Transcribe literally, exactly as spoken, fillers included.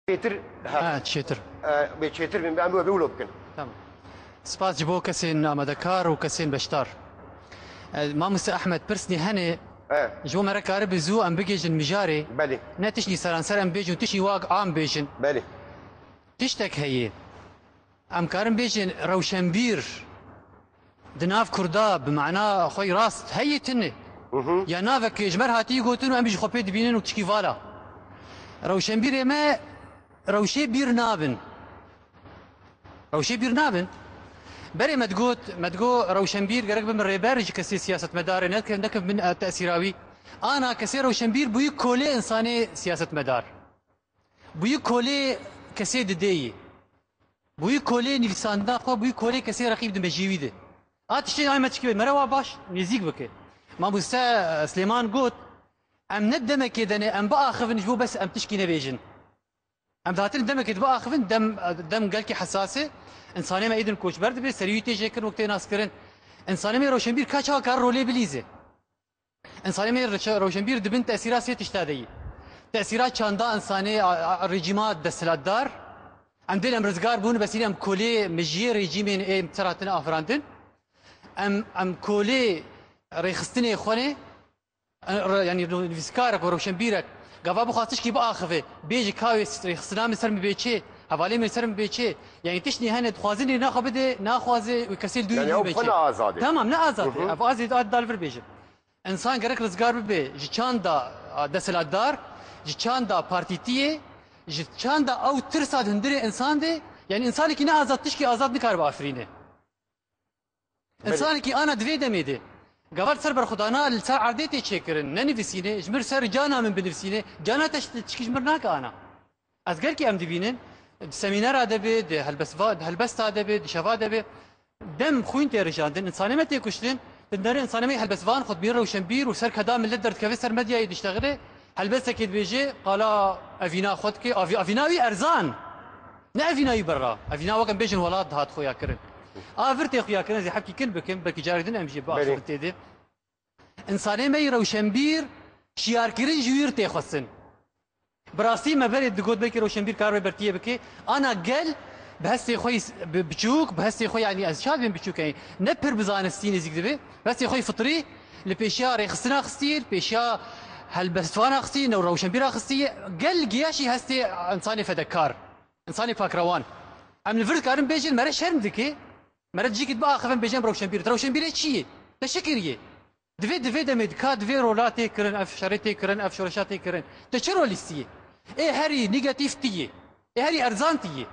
Çêtir, ha, Ha, çêtir. E, bê çêtir bin, em wê bê wilo bikin. Tamam. Spas ji bo kesên amadekar û kesên beşdar. E, Mamoste Ehmed, pirsnî hene, E. ji bo me re karibe zû em bigêjin mijarê. Belê. Ne tiştî seranser em bêjin, tiştî wak am bêjin. Belê. Tiştek heye. Em karin bêjin rewşenbîr di nav Kurda bi mana xwe yî rast heye tune. Hı hı. Ya navek ji me re hatî gotin û em jî xwe pê dibînin û tişkî vala. Rewşenbîrê me rewşê bîr nabin. Rewşê bîr nabin. Berê me digot, me digot rewşenbîr gerek bibin rêber ji kesê siyasetmedarê, neke, neke bin, e, tesîra wî. Ana kesê rewşenbîr bûyî kolê insanê siyasetmedar. Bûyî kolê kesê didê yî. Bûyî kolê nivîsandina xwe, bûyî kolê kesê reqîb di mejiyê wî de. A tiştê ay me çikê, me re wa baş nêzîk bike. Mamoste, e, Silêman got, em ne demekê de ne, em biaxivin ji bo bes em tişkî nebêjin. Em dihatin demekê dibiaxivin, dem, dem gelkî hesas e. Însanê me êdin koçber dibe, serî wî tê jêkirin, wek tê naskirin. Însanê me rewşenbîr ka çawa kar rolê bilîze. Însanê me reçe-, rewşenbîr dibin tesîra sê tişta de yî. Tesîra çanda însanê a, a, rejîma desthilatdar. Em dê em rizgar bûn, besî em kolê mejiyê rejîmên ê ser hatine afirandin. Em, em kolê rêxistinê xwe ne. Re-, yanî nivîskarek û rewşenbîrek gava bixwaz tişkî biaxive, bêje ka wê rêxistina min ser min bê çê, hevalê min ser min bê çê. Yanî tiştî hene dixwazin rêna xwe bide, naxwaze û kesê li dûrî Yanî ew bê xwe çê. Ne azad e. Tamam, ne azad e. Hı hı. Ev azê ad dal vir bêje. Însan gerek rizgar bibe ji çanda, a, desthilatdar, ji çanda partîtiyê, ji çanda ew tirsa di hundirê însan de, yanî însanekî ne azad tişkî azad nikare biafirîne. Belê. Însanekî ana di vê demê de, gava li ser berxwedana li ser erdê tê çêkirin, nenivîsîne, ji mir ser cana min binivîsîne, cana te ji tişkî ji mir nake ana. Ez gelkî em dibînin, di semînera de be, di helbestva-, di helbesta de be, di şeva de be, dem xwîn tê rijandin, însanê me tê kuştin, di nerê însanê me yê helbestvan, xwedbîr, rewşenbîr û ser keda millet derdikeve ser medyayê diştexile, helbestekê dibêje, qala evîna xwe dike, avî-, evîna wî erzan. Ne evîna wî berra. Evîna wek em bêjin welat dihat xuya kirin. A vir tê xuya kirin, ez ê hevkî kin bikim, belkî carek din em jî Belê. biaxivin tê de. Însanê me yî rewşenbîr şiyarkirin ji wî re tê xwestin. Bi rastî me berê digot belkî rewşenbîr kar wê bertiyê bike. Ana gel bi hestê xwe yî s-, bi biçûk, bi hestê xwe yanî ez çav bêm biçûk, yanî ne pir bi zanistî nêzîk dibe. Bi hestê xwe yî fitrî li pêşiya rêxistina xistî, li pêşiya helbestvana xistî, new rewşenbîra xistî. Gel giya jî hestê însanê fedekar, însanê pakrewan. Em li vir dikarin bêjin, me re şerm dike. Me re cîkî biaxivin bêjin rewşenbîr. Rewşenbîrê çi ye? Te çi kiriye? Divê, divê demê de ka divê rola tê kirin, ev şerê tê kirin, ev şoreşa tê kirin. Te çi rolîstî ye? Ê herî negatîf tî ye. Ê herî erzan tî ye.